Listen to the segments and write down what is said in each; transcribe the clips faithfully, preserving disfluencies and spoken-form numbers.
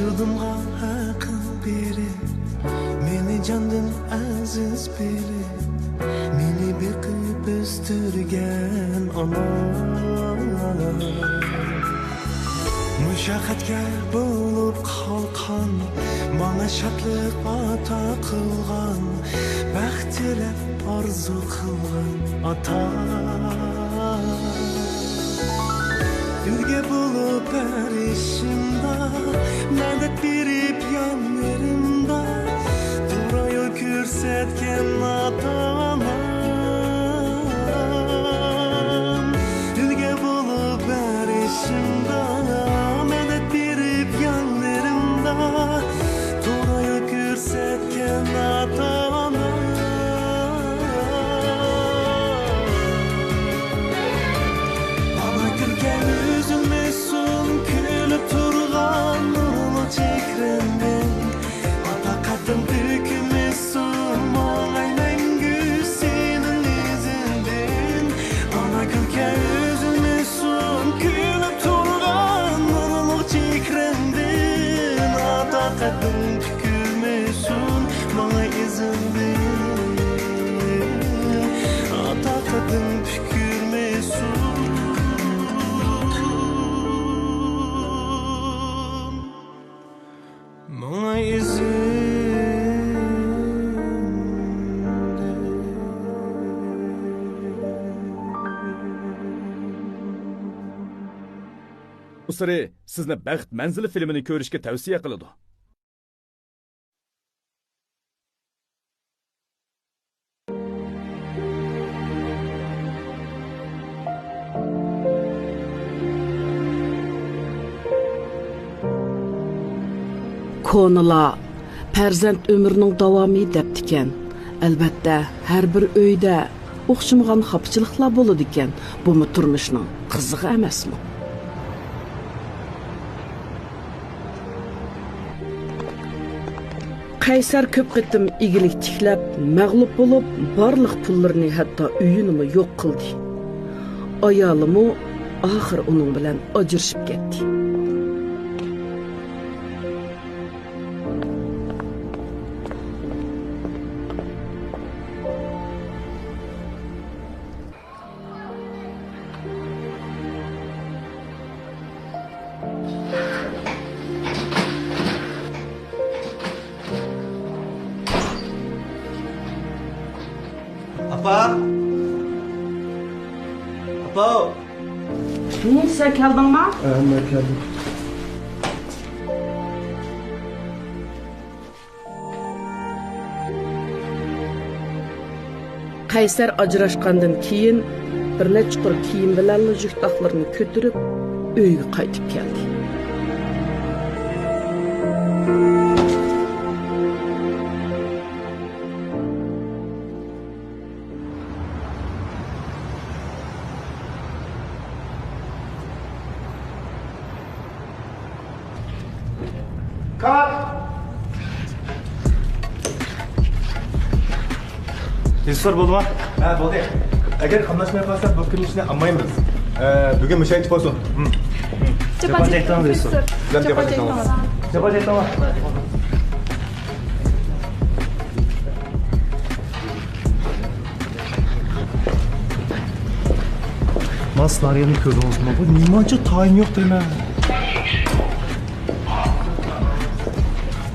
دىلىمغا ھەقىڭ بېرىپ، مېنى جاندىن ئەزىز بىلىپ، مېنى بېقىپ ئۆستۈرگەن ئانا. مۇشەققەتكە بولۇپ قالقان، ماڭا شادلىق ئاتا قىلغان، بەخت تىلەپ ئارزۇ قىلغان ئاتا. ئۈلگە بولۇپ ھەر ئىشىمدا، مەدەت بېرىپ يانلىرىمدا، توغرا يول كۆرسەتكەن ئاتا-ئانام. ئۈلگە بولۇپ ھەر ئىشىمدا، مەدەت بېرىپ يانلىرىمدا، توغرا يول كۆرسەتكەن ئاتا-ئانا. ئانا كۈلكەڭ ئۈزۈلمىسۇن، كۈلۈپ تۇرغان نۇرلۇق چېھرىڭدىن. ئاتا قەددىڭ بۈكۈلمىسۇن، ماڭاي مەڭگۈ سېنىڭ ئىزىڭدىن. ئانا كۈلكەڭ ئۈزۈلمىسۇن، كۈلۈپ تۇرغان نۇرلۇق چېھرىڭدىن. ئاتا قەددىڭ پۈكۈلمىسۇن، ماڭا ئىزىڭدىن. ئاتا قەددىڭ پۈكۈلمىسۇن، ماڭا ئىزىڭدىن. ئۇسرى سىزنى بەخت مەنزىلى فىلىمىنى كۆرۈشكە تەۋسىيە قىلىدۇ. كونىلار، پەرزەنت ئۆمرىنىڭ داۋامى دەپتىكەن. ئەلۋەتتە، ھەر بىر ئۆيدە ئوخشىمىغان خاپىچىلىقلار بولىدىكەن، بۇمۇ تۇرمۇشنىڭ قىزىقى ئەمەسمۇ؟ قەيسەر كۆپ قېتىم ئىگىلىك تىكلەپ، مەغلۇپ بولۇپ، بارلىق پۇللىرىنى، ھەتتا ئۆيىنىمۇ يوق قىلدى. ئايالىمۇ ئاخىر ئۇنىڭ بىلەن ئاجرىشىپ كەتتى. ئاپا! ئاپا! ھە، سەن كەلدىڭما؟ ھە، مەن كەلدىم. قەيسەر ئاجراشقاندىن كېيىن، بىر نەچچە قۇر كىيىم بىلەنلا يۈك-داخلىرىنى كۆتۈرۈپ، ئۆيىگە قايتىپ كەلدى. كات! رېژىسسور بولدىما؟ ھە، بولدى. ئەگەر قاملاشماي قالسا، بۇ كۈننى ئىشنى ئالمايمىز. ئە، بۈگۈن مۇشۇ ئېيتىپ قويسۇن. جاپا چەكتىڭىز، رېژىسسور. جاپا چەكتىڭىز. جاپا چەكتىڭىز. مانا سېنارىيەنى كۆردىڭىزمۇ؟ بۇ نېمانچە تايىنى يوق دەيمەن.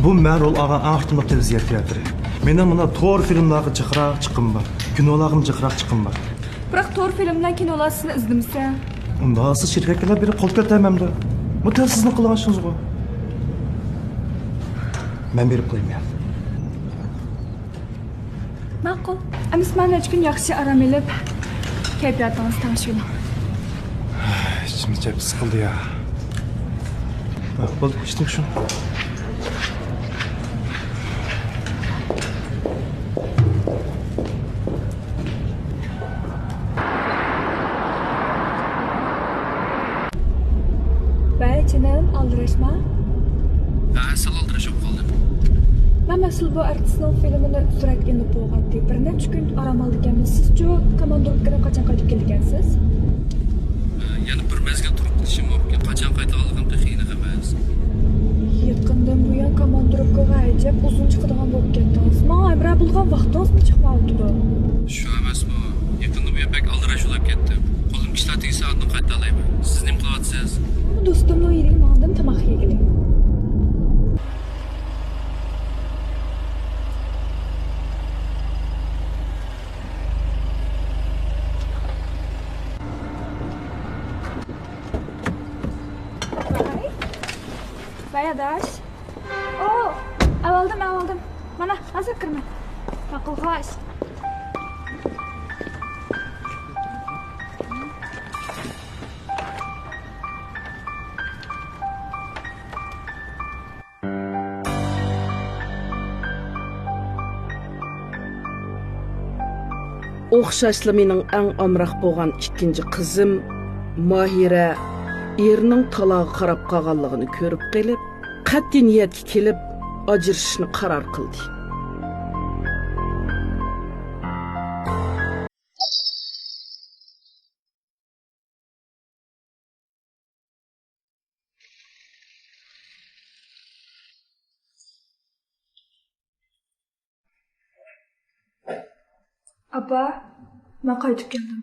بۇ مەن رول ئالغان ئەڭ ئاختىملىق تېلېۋىزىيە تىياتىرى. مېنىڭ مانا تور فىلىملارغا جىقراق چىقىم بار. كىنولارغىمۇ جىقراق چىقىم بار. بىراق تور فىلىم بىلەن كىنولار سىزنى ئىزدىمىسە؟ ئۇنداق بولسا شىركەتكىلا بېرىپ قول كۆتۈرەمەندە. بۇ دەل سىزنىڭ قىلغان ئىشىڭىزغۇ. مەن بېرىپ قويىمەن. ماقۇل. ئەمىسە مانا نەچچە كۈن ياخشى ئارام ئېلىپ، كەيپىياتىڭىزنى تەڭشىۋېلىڭ. ئىچىم ئىچەپ سىقىلدى يا. بولدى، ئىشتىن چۈشۈڭ. ۋەي جېنىم، ئالدىراشما؟ ھە، سەل ئالدىراش بولۇپ قالدىم. مەن مەسۇل بۇ ئارتىسنىڭ فىلىمىنى سۈرەتكە ئېلىپ بولغانتى. بىر نەچچە كۈن ئارام ئالىدىكەنمىز. سىزچۇ، كوماندىركىدىن قاچان قايتىپ كېلىدىكەنسىز؟ يەنە بىر مەزگىل تۇرۇپ قېلىشىم مۇمكىن. قاچان قايتىۋالغىنىم تېخى ئېنىق ئەمەس. يېقىندىن بۇيان كوماندىروپكىغا ئەجەب ئۇزۇن چىقىدىغان بولۇپ كەتتىڭىز. ماڭا ھەمراھ بولىدىغان ۋاقتىڭىزمۇ چىقمايۋاتىدۇ. شۇ ئەمەسمۇ؟ يېقىندا بۇيان بەك ئالدىراش بولۇپ كەتتىم. قولۇم كىشىلەر تېگىسە ئاندىن قايتالايمەن. سىز نېمە قىلىۋاتىسىز؟ دوستۇمنىڭ ئۆيىدىكى ماڭدىن تاماق يېگىلى. باي ئاداش. ئو، ئەۋالدىم، ئەۋالدىم. مانا، ھازىر كىرىمەن. ماقۇل، خوش. ئوخشاشلا مېنىڭ ئەڭ ئامراق بولغان ئىككىنچى قىزىم ماھىرە ئېرىنىڭ تالاغا قاراپ قالغانلىقىنى كۆرۈپ قېلىپ، قەتئىي نىيەتكە كېلىپ، ئاجرىشىشنى قارار قىلدى. ئاپا، مەن قايتىپ كەلدىم.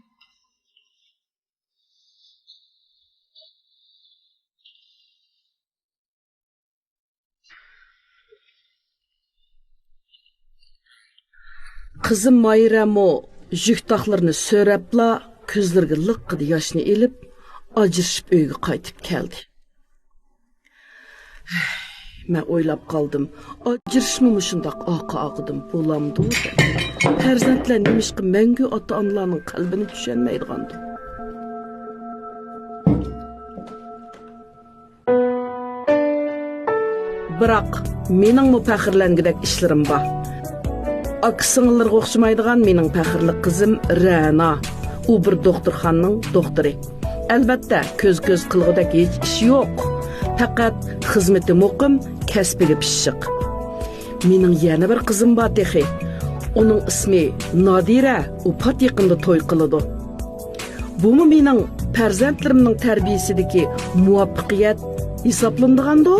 قىزىم ماھىرەمۇ يۈك تاقلىرىنى سۆرەپلا، كۆزلىرىگە لىققىدە ياشنى ئېلىپ، ئاجرىشىپ ئۆيگە قايتىپ كەلدى. مەن ئويلاپ قالدىم، ئاجرىشىشمۇ مۇشۇنداق ئارقا-ئارقىدىن بولامدۇ دەپ. پەرزەنتلەر نېمىشقا مەڭگۈ ئاتا-ئانىلارنىڭ قەلبىنى چۈشەنمەيدىغاندۇ؟ بىراق، مېنىڭمۇ پەخىرلەنگۈدەك ئىشلىرىم بار. ئاكا-سىڭىللىرىغا ئوخشىمايدىغان مېنىڭ پەخىرلىك قىزىم رەنا. ئۇ بىر دوختۇرخانىنىڭ دوختۇرى. ئەلۋەتتە، كۆز-كۆز قىلغۇدەك ھېچ ئىشى يوق. پەقەت خىزمىتى مۇقىم، كەسپىگە پىششىق. مېنىڭ يەنە بىر قىزىم بار تېخى. ئۇنىڭ ئىسمى نادىرە، ئۇ پات يېقىندا توي قىلىدۇ. بۇمۇ مېنىڭ پەرزەنتلىرىمنىڭ تەربىيىسىدىكى مۇۋەپپەقىيەت ھېسابلىنىدىغاندۇ؟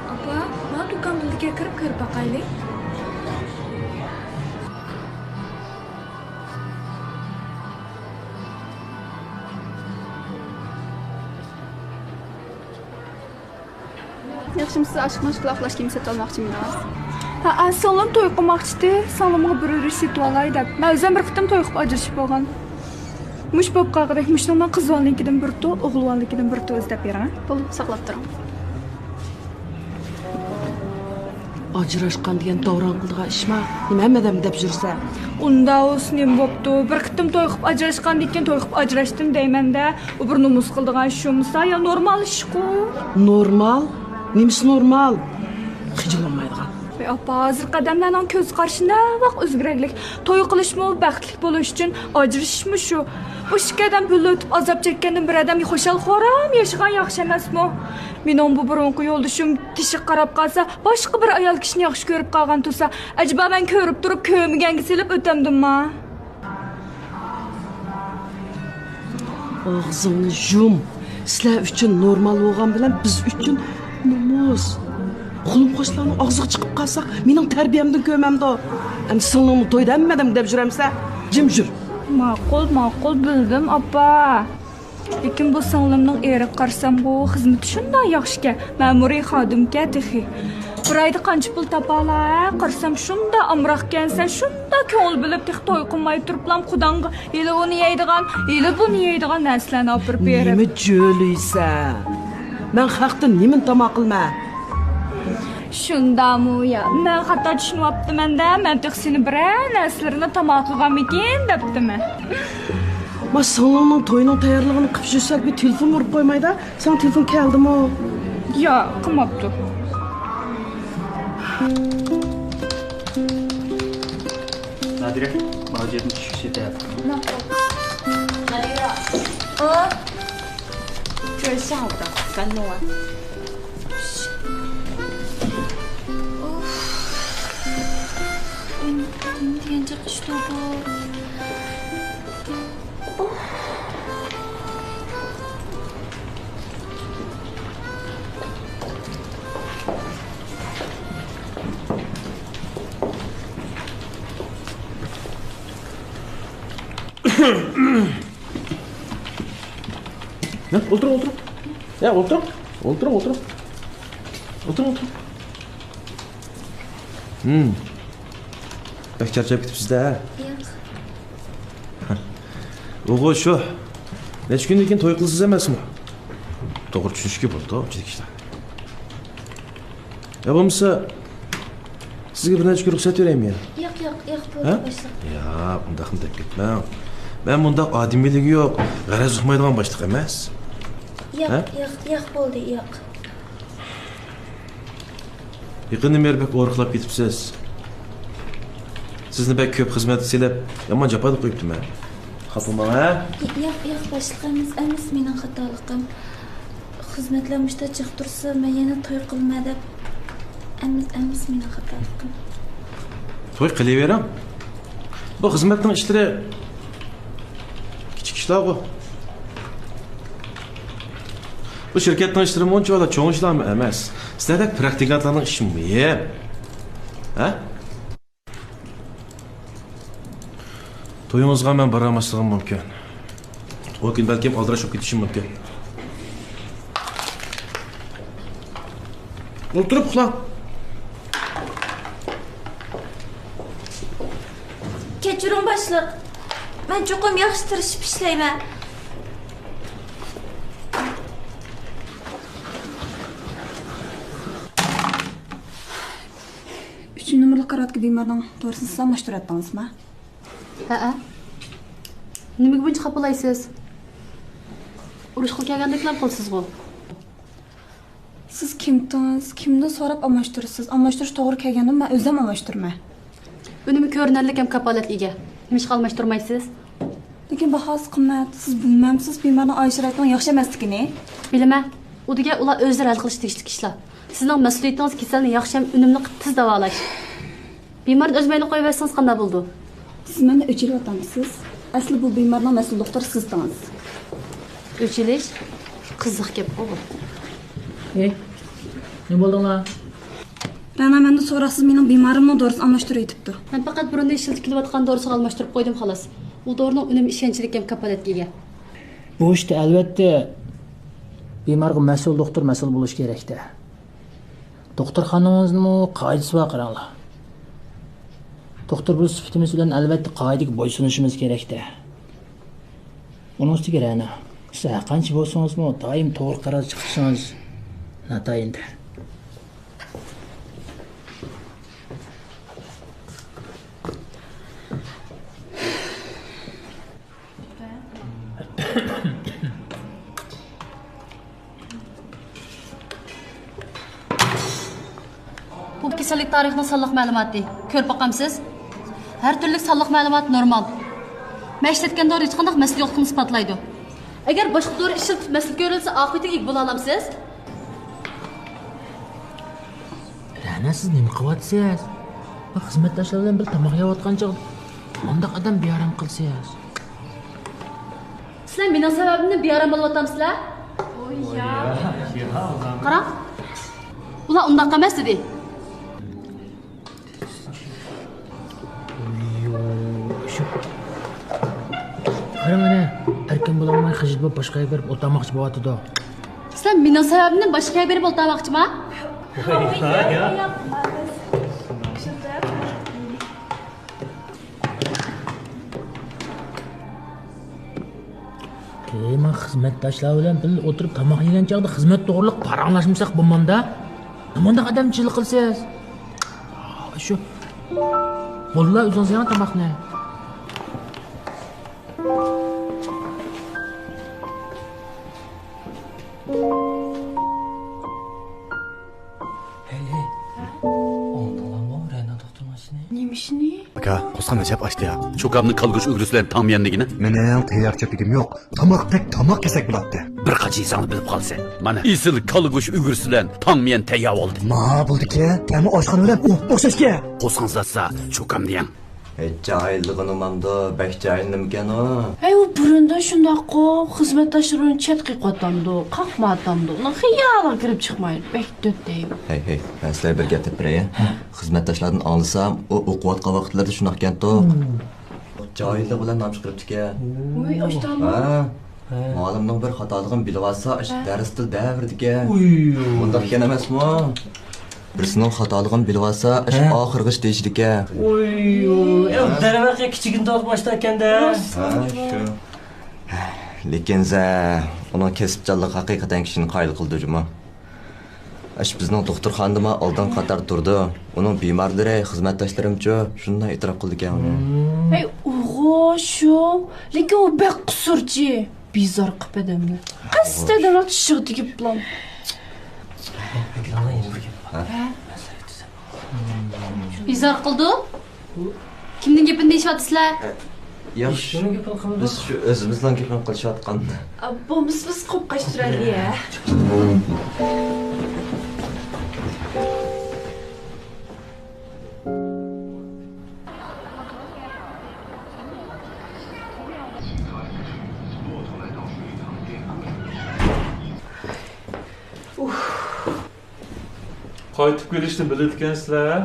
ئاپا، مانا دۇكان بىلدىكى، كىرىپ كۆرۈپ باقايلى. ياخشىمۇسىز؟ ئاشىق-مەشۇق، ئۇخلاش كىيىمى سېتىۋالماقچىمىدىڭىز؟ ھەئە، سىڭلىم توي قىلماقچىدى، سىڭلىمغا بىر يۈرۈش سېتىۋالاي دەپ. مەن ئۆزۈم بىر قېتىم توي قىلىپ ئاجرىشىپ بولغان. مۇشۇ بولۇپ قالغۇدەك، مۇشۇنىڭ مەن قىز بالىنىڭكىدىن بىر تۇل، ئوغۇل بالىنىڭكىدىن بىر تۇل ئىزدەپ بېرىڭ. بولدى، ساقلاپ تۇرۇڭ. ئاجراشقان دېگەن داۋراڭ قىلىدىغان ئىشما؟ نېمە ھەممە ئادەمگە دەپ يۈرسە؟ ئۇنداق بولسا نېمە بوپتۇ؟ بىر قېتىم توي قىلىپ ئاجراشقاندىن كېيىن توي قىلىپ ئاجراشتىم دەيمەن-دە. ئۇ بىر نومۇس قىلىدىغان ئىشمۇسا؟ يا نورمال ئىشقۇ. نورمال؟ نېمىسى نورمال؟ خىجىللانمايدىغان. ۋاي ئاپا، ھازىرقى ئادەملەرنىڭ كۆز قارىشى نەۋاق ئۆزگىرەرلىك. توي قىلىشمۇ، بەختلىك بولۇش ئۈچۈن ئاجرىشىشمۇ شۇ. ئۇ ئىككى ئادەم بىللە ئۆتۈپ ئازاب چەككەندىن بىر ئادەم خۇشال-خۇرام ياشىغان ياخشى ئەمەسمۇ؟ مېنىڭ بۇ بۇرۇنقى يولدىشىم تېشىغا قاراپ قالسا، باشقا بىر ئايال كىشىنى ياخشى كۆرۈپ قالغان تۇرسا، ئەجەبا مەن كۆرۈپ تۇرۇپ كۆرمىگەنگە سېلىپ ئۆتەمدىمما؟ ئاغزىڭنى يۇم. سىلەر ئۈچۈن نورمال بولغان بىلەن بىز ئۈچۈن نومۇس. قولۇم-قوشنىلارنىڭ ئاغزىغا چىقىپ قالساق، مېنىڭ تەربىيەمدىن كۆرمەمدۇ؟ ئەمدى سىڭلىڭنى تويدا ھەممە ئادەمگە دەپ يۈرەمسە؟ جىم يۈر. ماقۇل، ماقۇل، بىلدىم، ئاپا. لېكىن بۇ سىڭلىمنىڭ ئېرىگە قارىسامغۇ، خىزمىتى شۇنداق ياخشىكەن، مەمۇرىي خادىمكەن تېخى. بىر ئايدا قانچە پۇل تاپالا، ھە؟ قارىسام شۇنداق ئامراقكەنسەن، شۇنداق كۆڭۈل بۆلۈپ، تېخى توي قىلماي تۇرۇپلام قۇداڭغا ھېلى ئۇنى يەيدىغان، ھېلى بۇنى يەيدىغان نەرسىلەرنى ئاپىرىپ بېرىپ. نېمە جۆلۈيسەن؟ مەن خەقتىن نېمىنى تاما قىلىمەن؟ شۇنداقمۇ يا؟ مەن خاتا چۈشىنىۋاپتىمەن-دە، مەن تېخى سېنى بىرەر نەرسىلىرىنى تاما قىلغانمىكىن دەپتىمەن. ما سىڭلىڭنىڭ تويىنىڭ تەييارلىقىنى قىلىپ يۈرسەك، بىر تېلېفون ئۇرۇپ قويمايدا؟ ساڭا تېلېفون كەلدىمۇ؟ ياق، قىلماپتۇ. نادىرە، ماۋۇ جەبنى چۈشۈرۈپ سېتەپ. نادىرە. ئۇ. كۆرسەڭ ئۇدا، قاننىڭ ۋار. يا، ئولتۇرۇڭ، ئولتۇرۇڭ. يا، ئولتۇرۇڭ. ئولتۇرۇڭ، ئولتۇرۇڭ. ئولتۇرۇڭ، ئولتۇرۇڭ. ھىم. بەك چارچاپ كېتىپسىز-دە. ياق. ئۇغۇ شۇ. نەچچە كۈندىن كېيىن توي قىلىسىز ئەمەسمۇ؟ توغرا چۈشىنىشكە بولىدۇ، ئۇنچىلىك ئىشلار. يا بولمىسا، سىزگە بىر نەچچە كۈن رۇخسەت بېرەيمۇ يا؟ ياق، ياق، ياق، بولدى، ھە؟ باشلىق. يا، ئۇنداقمۇ دەپ كەتمەڭ. مەن مۇنداق ئادىمىيلىكى يوق، غەرەز ئۇقمايدىغان باشلىق ئەمەس. ياق، ھە؟ ياق، ياق، بولدى، ياق. يېقىندىن بېرى بەك ئورۇقلاپ كېتىپسىز. سىزنى بەك كۆپ خىزمەتكە سېلىپ، يامان جاپادا قويۇپتىمەن. خاپىماڭ، ھە؟ ياق، ياق، باشلىق ئەمەس، ئەمەس مېنىڭ خاتالىقىم. خىزمەتلەر مۇشۇنداق جىق تۇرسا، مەن يەنە توي قىلىمەن دەپ. ئەمەس، ئەمەس مېنىڭ خاتالىقىم. توي قىلىۋېرىڭ. بۇ خىزمەتنىڭ ئىشلىرى كىچىك ئىشلارغۇ. بۇ شىركەتنىڭ ئىشلىرىمۇ ئۇنچىۋالا چوڭ ئىشلارمۇ ئەمەس. سىلەردەك پراكتىكانتلارنىڭ ئىشى مۇھىم. ھە؟ تويىڭىزغا مەن بارالماسلىقىم مۇمكىن. ئۇ كۈن بەلكىم ئالدىراش بولۇپ كېتىشىم مۇمكىن. ئولتۇرۇپ ئۇخلاڭ. كەچۈرۈڭ، باشلىق. مەن چوقۇم ياخشى تىرىشىپ ئىشلەيمەن. ئۈچىنچى نومۇرلۇق كارىۋاتتىكى بىمارنىڭ دورىسىنى سىز ئالماشتۇرۇۋەتتىڭىزمۇ؟ ھەئە. نېمىگە بۇنچە خاپىلايسىز؟ ئۇرۇشقا كەلگەندەكلا قىلىسىزغۇ. سىز كىمتىڭىز؟ كىمدىن سوراپ ئالماشتۇرىسىز؟ ئالماشتۇرۇش توغرا كەلگەندىمۇ مەن ئۆزۈم ئالماشتۇرىمەن. ئۈنۈمى كۆرۈنەرلىك ھەم كاپالەتكە ئىگە. نېمىشقا ئالماشتۇرمايسىز؟ لېكىن باھاسى قىممەت. سىز بىلمەمسىز، بىمارنىڭ ئائىلە شارائىتىنىڭ ياخشى ئەمەسلىكىنى؟ بىلىمەن. ئۇ دېگەن ئۇلار ئۆزلىرى ھەل قىلىش تېگىشلىك ئىشلار. سىزنىڭ مەسئۇلىيىتىڭىز كېسەلنى ياخشى ھەم ئۈنۈملۈق تېز داۋالاش. بىمارنى ئۆز مەيلىگە قويۇۋەتسىڭىز قانداق بولىدۇ؟ سىز مەندىن ئۆچ ئېلىۋاتامسىز؟ ئەسلى بۇ بىمارنىڭ مەسئۇل دوختۇرى سىزتىڭىز. ئۆچ ئېلىش؟ قىزىق گەپقۇ بۇ. ھەي، نېمە بولدۇڭلار؟ رەنا مەندىن سوراقسىز مېنىڭ بىمارىمنىڭ دورىسىنى ئالماشتۇرۇۋېتىپتۇ. مەن پەقەت بۇرۇن ئىشلىتىپ كېلىۋاتقان دورىسىغا ئالماشتۇرۇپ قويدۇم، خالاس. ئۇ دورىنىڭ ئۈنۈمى ئىشەنچلىك ھەم كاپالەتكە ئىگە. بۇ ئىشتا ئەلۋەتتە بىمارغا مەسئۇل دوختۇر مەسئۇل بولۇشى كېرەك-دە. دوختۇرخانىڭىزنىڭمۇ قائىدىسى بار، قاراڭلار. دوختۇر بولۇش سۈپىتىمىز بىلەن ئەلۋەتتە قائىدىگە بويسۇنۇشىمىز كېرەك-دە. ئۇنىڭ ئۈستىگە رەنا، سىز ھەرقانچە بولسىڭىزمۇ دائىم توغرا قارار چىقىرىشىڭىز ناتايىن تەس. بۇ كېسەللىك تارىخىنىڭ سانلىق مەلۇماتى. كۆرۈپ باقامسىز؟ ھەر تۈرلۈك سانلىق مەلۇمات نورمال. مەن ئىشلەتكەن دورا ھېچقانداق مەسىلە يوقلۇقىنى ئىسپاتلايدۇ. ئەگەر باشقا دورا ئىشلىتىپ مەسىلە كۆرۈلسە، ئاقىۋىتىگە ئىگە بولالامسىز؟ رەنا، سىز نېمە قىلىۋاتىسىز؟ بۇ خىزمەتداشلار بىلەن بىر تاماق يەۋاتقان چاغدا مۇنداق ئادەم بىئارام قىلىسىز. سىلەر مېنىڭ سەۋەبىمدىن بىئارام بولۇۋاتامسىلەر؟ قاراڭ، ئۇلار ئۇنداق ئەمەس دېدى. قاراڭ ئەنە، ئەركىن بولالماي خىجىل بولۇپ باشقا يەرگە بېرىپ ئولتۇرماقچى بولۇۋاتىدۇ. سىلەر مېنىڭ سەۋەبىمدىن باشقا يەرگە بېرىپ ئولتۇرماقچىما؟ ھەي، مەن خىزمەتداشلار بىلەن بىللە ئولتۇرۇپ تاماق يېگەن چاغدا خىزمەت توغرىلىق پاراڭلاشمىساق بولمامدا؟ نېمانداق ئادەم چىللا قىلىسىز؟ شۇ. بولدىلا، ئۆزىڭىز يەڭ تاماقنى. ھەي، ھەي. ئاڭلىدىڭلارمۇ رەنا دوختۇرنىڭ ئىشىنى؟ نېمە ئىشىنى؟ ئاكا، قورسىقىم ئەجەب ئاچتى يا. چۇكامنى كالىگۈش ئۈلگۈسى بىلەن تاڭ مىيەن دېگىنە؟ مېنىڭ تەييار چۆپلۈكۈم يوق. تاماقتەك تاماق يېسەك بولاتتى. بىر قاچا يېسەڭلا بىلىپ قالىسەن. مانا، ئېسىل كالىگۈش ئۈلگۈسى بىلەن تاڭ مىيەن تەييار بولدى. ما بولدىكەن، تەمى ئاشخانا بىلەن ئوخشاشكەن. قورسىقىڭىز ئاچسا، چۇكامنى يەڭ. ھەي، جاھىللىقىنى ئۇنامدۇ، بەك جاھىل نېمىكەن ئۇ؟ ھەي، ئۇ بۇرۇندىن شۇنداققۇ، خىزمەتداشلىرىنى چەتكە قوتامدۇ، قاقماتامدۇ، ئۇنىڭ خىيالىغا كىرىپ چىقمايدۇ، بەك دۆت دەيدۇ. ھەي، ھەي، مەن سىلەرگە بىر گەپ دەپ بېرەي. ھە. خىزمەتداشلاردىن ئاڭلىسام، ئۇ ئوقۇۋاتقان ۋاقىتلىرىدا شۇنداقكەنتۇ. جاھىللىق بىلەن نام چىقىرىپتىكەن. ۋۇي، ئاشتانما؟ ھە. ھە. مۇئەللىمنىڭ بىر خاتالىقىنى بىلىۋالسا، ئاشۇ ھە. دەرستىلا دەۋېرىدىكەن. ئۇي. مۇنداق ئىكەن ئەمەسمۇ؟ بىرسىنىڭ خاتالىقىنى بىلىۋالسا، ئاشۇ ھە. ئاخىرغىچە دېيىشىدىكەن. ئۇي، ئۇي. ھە. دەرۋەقە، كىچىكىدىن تارتىپ ئاشتاكەندە. ھە، شۇ. لېكىن زە، ئۇنىڭ كەسىپچانلىقى ھەقىقەتەن كىشىنى قايىل قىلىدۇ جۇمۇ. ئاشۇ بىزنىڭ دوختۇرخانىدىمۇ ئالدىنقى قاتاردا تۇرىدۇ. ئۇنىڭ بىمارلىرى، خىزمەتداشلىرىمچۇ شۇنداق ئېتىراپ قىلىدىكەن ئۇنى. ھەي، ئۇغۇ شۇ. لېكىن ئۇ بەك قۇسۇرچى. بىزار قىلىپ ئادەمنى. قەستەن ئۇنىڭ چىشىغا تېگىپ بولام. ھە؟ بىزار قىلدۇ؟ كىمنىڭ گېپىنى دېيىشىۋاتىسىلەر؟ ياخشى. بىز شۇ ئۆزىمىزنىڭ گېپىنى قىلىشىۋاتقان. بولمىسا بىز قوپقاچ تۇرايلى ھە. قايتىپ كېلىشنى بىلىدىكەنسىلەر.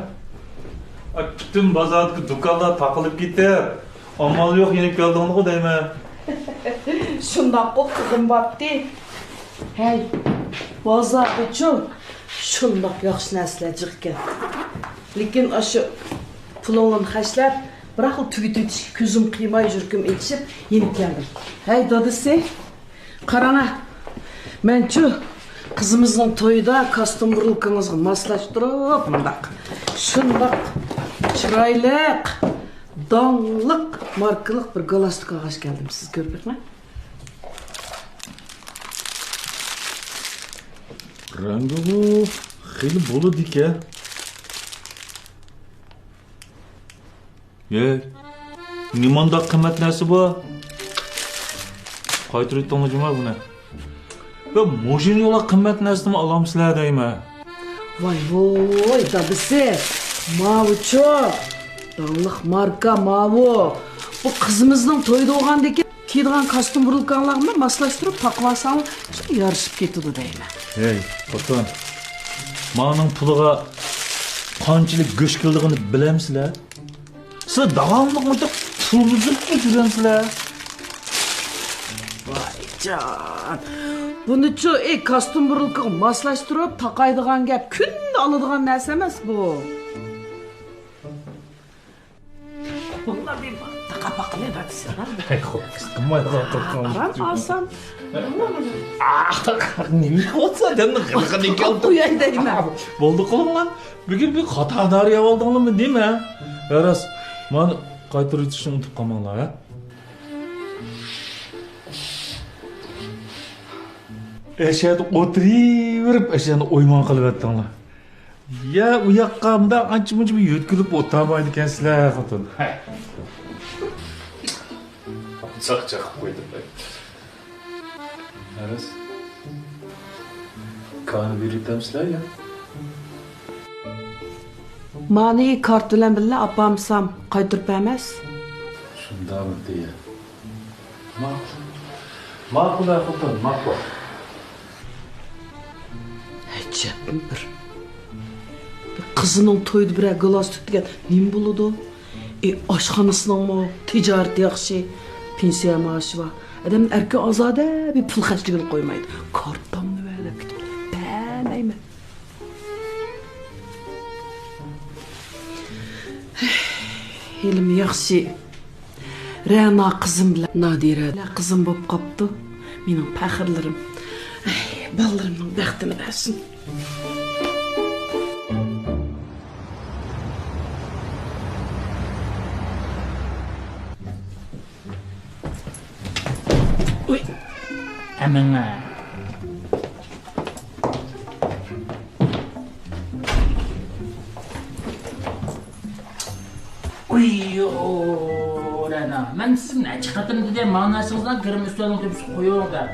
ئاي، پۈتۈن بازاردىكى دۇكانلار تاقىلىپ كېتىپ، ئامال يوق يېنىپ كەلدىڭلىغۇ دەيمەن. شۇنداققۇ قىزىم بارتتى. ھەي، بازاردىچۇ شۇنداق ياخشى نەرسىلەر جىق ئىكەن. لېكىن ئاشۇ پۇلۇڭنى خەجلەپ، بىراقلا تۈگىتىۋېتىشكە كۆزۈم قىيماي، يۈرىكىم ئېچىشىپ يېنىپ كەلدىم. ھەي، دادىسى. قاراڭا، مەنچۇ قىزىمىزنىڭ تويىدا كاستيۇم رۇلكىڭىزغا ماسلاشتۇرۇپ، مۇنداق، شۇنداق چىرايلىق، داڭلىق ماركىلىق بىر گالستۇك ئالغاچ كەلدىم. سىز كۆرۈپ بېقىڭ. رەڭگىغۇ خېلى بولىدىكەن. ھەي، نېمانداق قىممەت نەرسە بۇ؟ قايتۇرۇۋېتىڭلار جۇما بۇنى. ۋە مۇشۇنى يولا قىممەت نەرسىنىمۇ ئالامسىلەر دەيمەن. ۋاي ۋوي، دادىسى، ماۋۇچۇ داڭلىق ماركا ماۋۇ. بۇ قىزىمىزنىڭ تويىدا بولغاندىكىن كىيىدىغان كاستيۇم رۇلكاڭلارغا ماسلاشتۇرۇپ تاقىۋالساڭلار شۇ يارىشىپ كېتىدۇ دەيمەن. ھەي، خوتۇن، مانىڭ پۇلىغا قانچىلىك گۆش كېلىدىغىنى بىلەمسىلەر؟ سىلەر داۋاملىق مۇشۇنداق پۇل بۇزۇپ يۈرەمسىلەر؟ ۋايجان، بۇنىچۇ، ئى، كاستيۇم رۇلكىغا ماسلاشتۇرۇپ تاقايدىغان گەپ، كۈندە ئالىدىغان نەرسە ئەمەس بۇ. والله بىر تاقاپ باققىلى دادىسى. ھەي، خوپ، قىلمايلا تۇرساڭ. ئارام ئالسام. ئاھ، نېمە قىلىۋاتسا، ئادەمنىڭ غىلىقىنى كەلتۈر. قوياي دەيمەن. بولدى قىلىڭلار. بۈگۈن بىر خاتا دارى ئالدىڭلارمۇ نېمە؟ ھە، راست. مانا قايتۇرۇۋېتىشنى ئۇنتۇپ قالماڭلار، ھە؟ ئەشەدە ئولتۇرۇۋېرىپ، ئەشەدە ئويمان قىلىۋەتتىڭلار. يا، ئۇ ياققا مۇنداق ئانچە-مۇنچە بىر يۆتكىلىپ ئولتۇرمايدىكەنسىلەر، خوتۇن. چاقچاق قىلىپ قويدۇم مەن. ئەرز. كانى بېرىۋېتەمسىلەر يا؟ مانى كارت بىلەن بىللە ئاپارمىسام قايتۇرۇپ بەرمەس. شۇنداقمۇ دېيە. ماقۇل. ماقۇل، ھە، خوتۇن، ماقۇل. ئەجەبمۇ بىر. بىر قىزىنىڭ تويىدا بىرەر گالستۇك دېگەن نېمە بولىدۇ؟ ئى، ئاشخانىسىنىڭمۇ تىجارىتى ياخشى، پېنسىيە مائاشى بار. ئادەمنى ئەركىن ئازادە بىر پۇل خەجلىگىلى قويمايدۇ. كارتامنى ۋە دەپ كېتىپ بەرمەيمەن. ھېلىمۇ ياخشى، رەنا قىزىم بىلەن نادىرە قىزىم بولۇپ قاپتۇ. مېنىڭ پەخىرلىرىم. ئەي، بالىلىرىمنىڭ بەختىنى بەرسۇن. ئۇي، ئەمىڭە. ئۇيۇ، رەنا، مەن سىزگە نەچچە قېتىم دېدىم، ماڭا نەرسىڭىزنى گىرىم ئۈستەلنىڭ تۆپىسىگە قويۇڭ دەپ.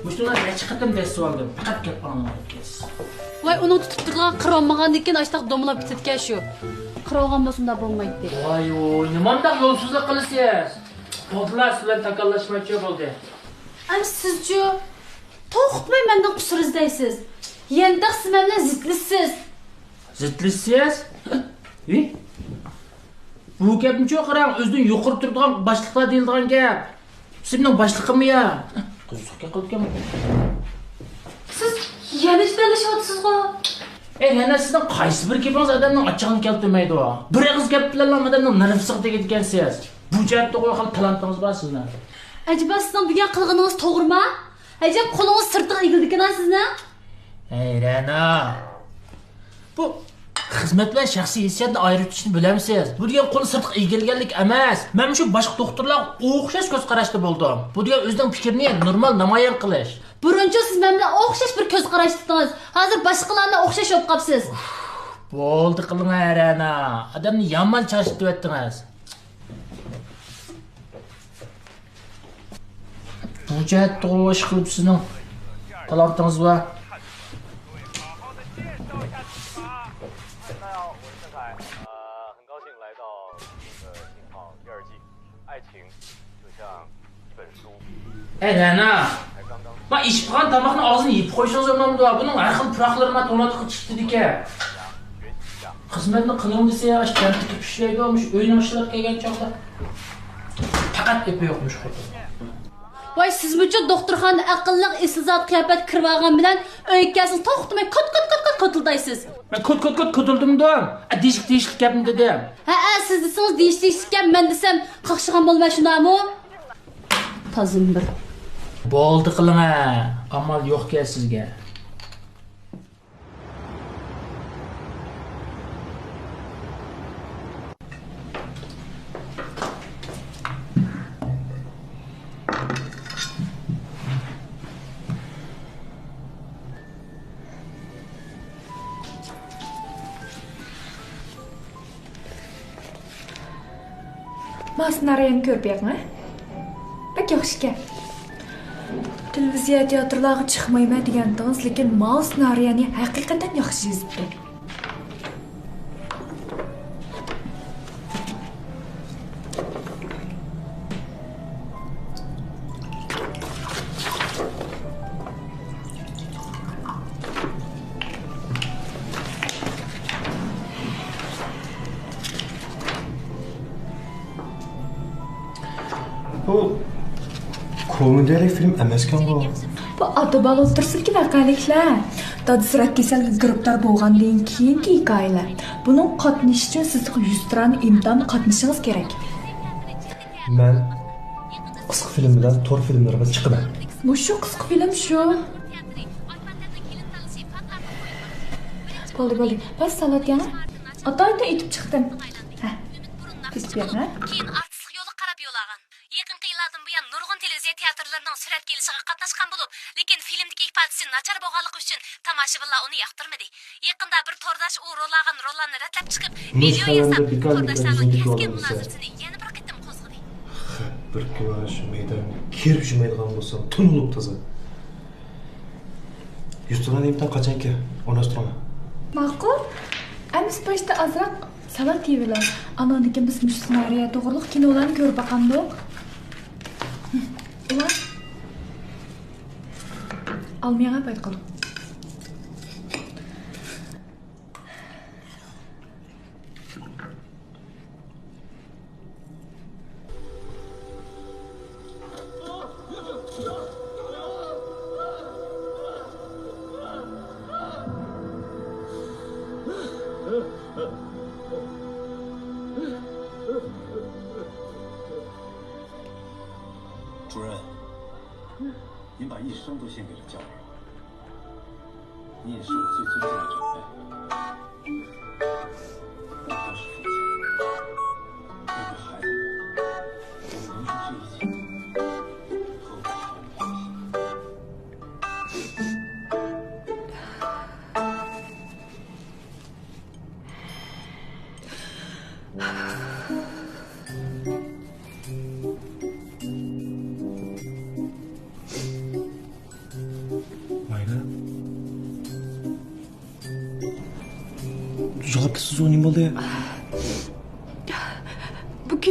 مۇشۇنداق نەچچە قېتىم دەسسىۋالدىم، پەقەت گەپ ئاڭلىمايدىكەنسىز. ۋاي، ئۇنىڭ تۇتۇپ تۇرىدىغان قىرى بولمىغاندىكىن ئاشتاق دومىلاپ كېتىدىكەن شۇ. قىرىۋالغان بولسا ئۇنداق بولمايتتى. ۋاي ۋوي، نېمانداق يولسىزلىق قىلىسىز؟ بولدىلا، سىز بىلەن تاكاللاشمايچۇ، بولدى. ئەمدى سىزچۇ؟ توختىماي مەندىن قۇسۇر ئىزدەيسىز. يەنە تېخى سىز مەن بىلەن زىتلىشىسىز. زىتلىشىسىز؟ ھى؟ بۇ گەپنىچۇ قاراڭ، ئۆزىدىن يۇقىرى تۇرىدىغان باشلىقلار دېيىلىدىغان گەپ. سىز مېنىڭ باشلىقىممۇ يا؟ قىزىق گەپ قىلىدىكەن. سىز يەنە جېدەللىشىۋاتىسىزغۇ؟ ئەي، يەنە سىزنىڭ قايسى بىر گېپىڭىز ئادەمنىڭ ئاچچىقىنى كەلتۈرمەيدۇ؟ بىر ئېغىز گەپ بىلەنلا ئادەمنىڭ نېرۋىسىغا تېگىدىكەنسىز. بۇ جەھەتتىغۇ خېلى تالانتىڭىز بار سىزنىڭ. ئەجەبا سىزنىڭ بۇ گەپ قىلغىنىڭىز توغرىما؟ ئەجەب قولىڭىز سىرتىغا ئېگىلىدىكىنا سىزنىڭ؟ ھەي، رەنا. بۇ خىزمەت بىلەن شەخسىي ھېسسىياتنى ئايرىۋېتىشنى بىلەمسىز؟ بۇ دېگەن قول سىرتقا ئېگىلگەنلىك ئەمەس. مەن مۇشۇ باشقا دوختۇرلارغا ئوخشاش كۆز قاراشتا بولدۇم. بۇ دېگەن ئۆزىنىڭ پىكرىنى نورمال نامايان قىلىش. بۇرۇنچۇ سىز مەن بىلەن ئوخشاش بىر كۆز قاراشتىڭىز. ھازىر باشقىلار بىلەن ئوخشاش بولۇپ قاپسىز. بولدى قىلىڭە، رەنا. ئادەمنى يامان چارچىتىۋەتتىڭىز. بۇ جەھەتتىغۇ ئىشقىلىپ سىزنىڭ تالانتىڭىز بار. ئەي، رەنا! ما ئىچىپ قالغان تاماقنى ئاغزىنى يېپىپ قويسىڭىز بولمامدۇ؟ بۇنىڭ ھەر خىل پۇراقلىرى ما تونۇرلۇققا چىقتىدىكەن. خىزمەتنى قىلىڭ دېسە، ئاشۇ كەنتتىكى پىششىيدۇ، مۇشۇ ئۆينىڭ ئىشلىرىغا كەلگەن چاغدا پەقەت ئېپى يوق مۇشۇ خوتۇن. ۋاي، سىزمۇچۇ دوختۇرخانىدا ئەقىللىق ئېسىل زات قىياپەت كىرىۋالغان بىلەن ئۆيگە كەلسىڭىز توختىماي كوت، كوت، كوت، كوت، كوتۇلدايسىز. مەن كوت، كوت، كوت، كوتۇلدۇمدۇ؟ ئە، دېيىشلىك، دېيىشلىك گەپنى دېدىم. ھەئە، سىز دېسىڭىز دېيىشلىك گەپ، مەن دېسەم قاقشىغان بولىمەن، شۇنداقمۇ؟ تازىمۇ بىر. بولدى قىلىڭە، ئامال يوقكەن سىزگە. ما سېنارىيەنى كۆرۈپ بېقىڭ، ھە؟ بەك ياخشىكەن. تېلېۋىزىيە، تىياتىرلارغا چىقمايمەن دېگەنتىڭىز، لېكىن ماۋۇ سېنارىيەنى ھەقىقەتەن ياخشى يېزىپتۇ. بۇ كومېدىيەلىك فىلىم ئەمەسكەن بۇ. بۇ ئاتا-بالا ئوتتۇرىسىدىكى ۋەقەلىكلەر. دادىسى راك كېسەلگە گىرىپتار بولغاندىن كېيىنكى ھېكايىلەر. بۇنىڭغا قاتنىشىش ئۈچۈن سىز رېستوران ئىمتىھانغا قاتنىشىشىڭىز كېرەك. مەن قىسقا فىلىم بىلەن تور فىلىملىرىغا چىقىمەن. مۇشۇ قىسقا فىلىم شۇ. بولدى، بولدى. بەس سالات يەڭ. ئاتايتىن ئېتىپ چىقتىم. ھە. كېسىپ بېرىڭ، ھە؟ كېيىن ئارتىسلىق يولىغا قاراپ يول ئالغان. يېقىنقى يىللاردىن بۇيان نۇرغۇن تېلېۋىزىيە تىياتىرلىرىنىڭ سۈرەتكە ئېلىشىغا قاتناشقان بولۇپ، لېكىن فىلىمدىكى ئىپادىسى ناچار بولغانلىقى ئۈچۈن تاماشىبىنلار ئۇنى ياقتۇرمىدى. يېقىندا بىر تورداش ئۇ رول ئالغان روللارنى رەتلەپ چىقىپ، ۋىدېئو ياساپ، تورداشلارنىڭ كەسكىن مۇنازىرىسىنى يەنە بىر قېتىم قوزغىدى. خەپ بىر كۈنى شۇ مەيدانغا كىرىپ شۇ مەيدىغان بولسام، تونۇلۇپ تازا. يۈز توننانى ئىمتىھان قاچانكى؟ ئورۇنلاشتۇرۇڭلار. ماقۇل. ئەمىسە باشتا ئازراق سالات يېۋىلى. ئاناندىن كېيىن بىز مۇشۇ سېنارىيە توغرىلىق كىنولارنى كۆرۈپ باقامدۇق؟ ئۇلار ئالمىياغا پايدا قىلدۇق. 主任，您把一生都献给了教育。 你也是我最尊敬的长辈。我都是父亲，面对孩子，我能说这一切，和我毫无关系。 مايرا. جاۋابسىز ئۇ نېمە بولدى؟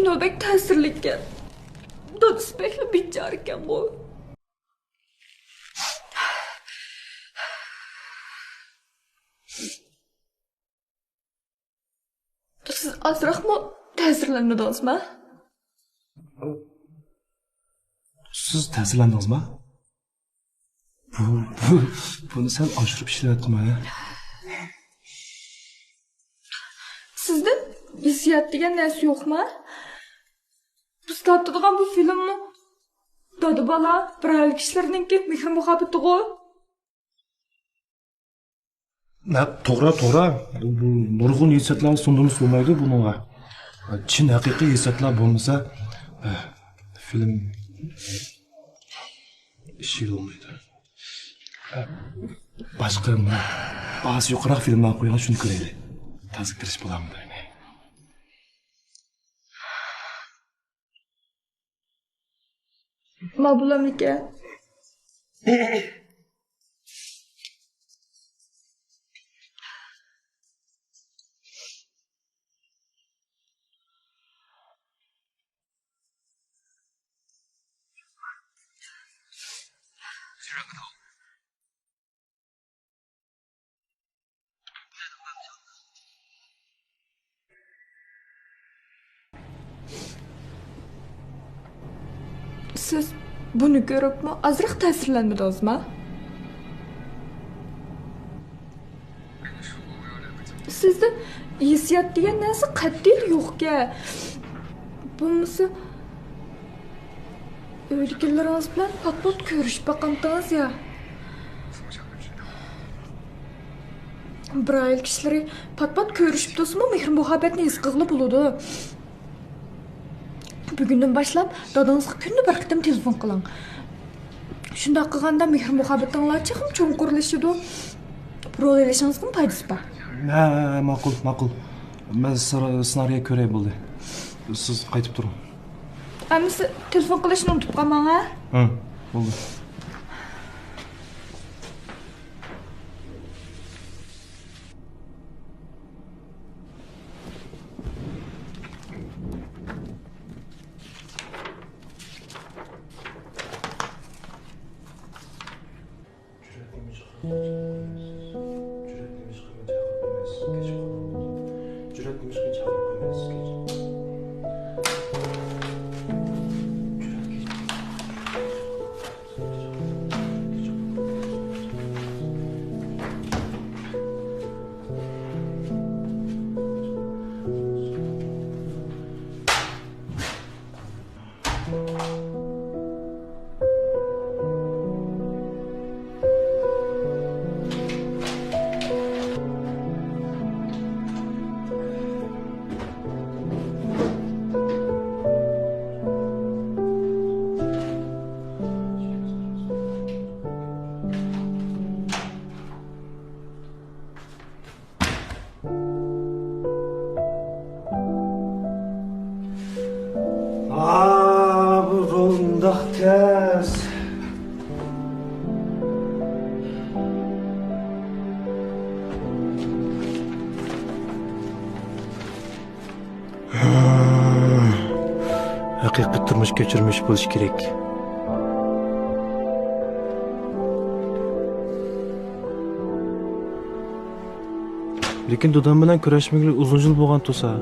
نو، بەك تەسىرلىككەن. دادىسى بەكلا بىچارىكەنغۇ. سىز ئازراقمۇ تەسىرلەنمىدىڭىزما؟ سىز تەسىرلەندىڭىزما؟ بۇ، بۇ، بۇنى سەل ئاشۇرۇپ ئىشلەۋەتتىم ھە. سىزدە ھېسسىيات دېگەن نەرسە يوقما؟ بىز تارتىدىغان بۇ فىلىممۇ دادا بالا، بىر ئائىلە كىشىلىرىنىڭكى مېھىر مۇھەببىتىغۇ. ھە، توغرا، توغرا. بۇ نۇرغۇن ھېسسىياتلارنى سىڭدۈرمىسە بولمايدۇ بۇنىڭغا. چىن ھەقىقىي ھېسسىياتلار بولمىسا، فىلىم ئىشى بولمايدۇ. باشقا باھاسى يۇقىرىراق فىلىملار قويۇڭ، شۇنى كۆرەيلى. تازا كىرىش بولامدۇ؟ ما بولامدىكەن؟ سىز بۇنى كۆرۈپمۇ ئازراق تەسىرلەنمىدىڭىزما؟ سىزدە ھېسسىيات دېگەن نەرسە قەتئىي يوقكەن. بولمىسا، ئۆيدىكىلىرىڭىز بىلەن پات-پات كۆرۈشۈپ باقامتىڭىز يا؟ بىر ئائىلە كىشىلىرى پات-پات كۆرۈشۈپ تۇرسىمۇ، مېھىر-مۇھەببەتنى ھېس قىلغىلى بولىدۇ. بۈگۈندىن باشلاپ دادىڭىزغا كۈندە بىر قېتىم تېلېفون قىلىڭ. شۇنداق قىلغاندا مېھىر-مۇھەببىتىڭلار تېخىمۇ چوڭقۇرلىشىدۇ. رول ئېلىشىڭىزغىمۇ پايدىسى بار. ھە، ھە، ماقۇل، ماقۇل. مەن سر-، سېنارىيە كۆرەي بولدى. سىز قايتىپ تۇرۇڭ. ئەمىسە تېلېفون قىلىشنى ئۇنتۇپ قالماڭ، ھە؟ ھە، بولدى. ئا، بۇ رول مۇنداق تەس. ھەقىقىي تۇرمۇش كۆچۈرمىشى بولۇشى كېرەك. لېكىن دادام بىلەن كۆرۈشمىگىلى ئۇزۇن يىل بولغان تۇرسا.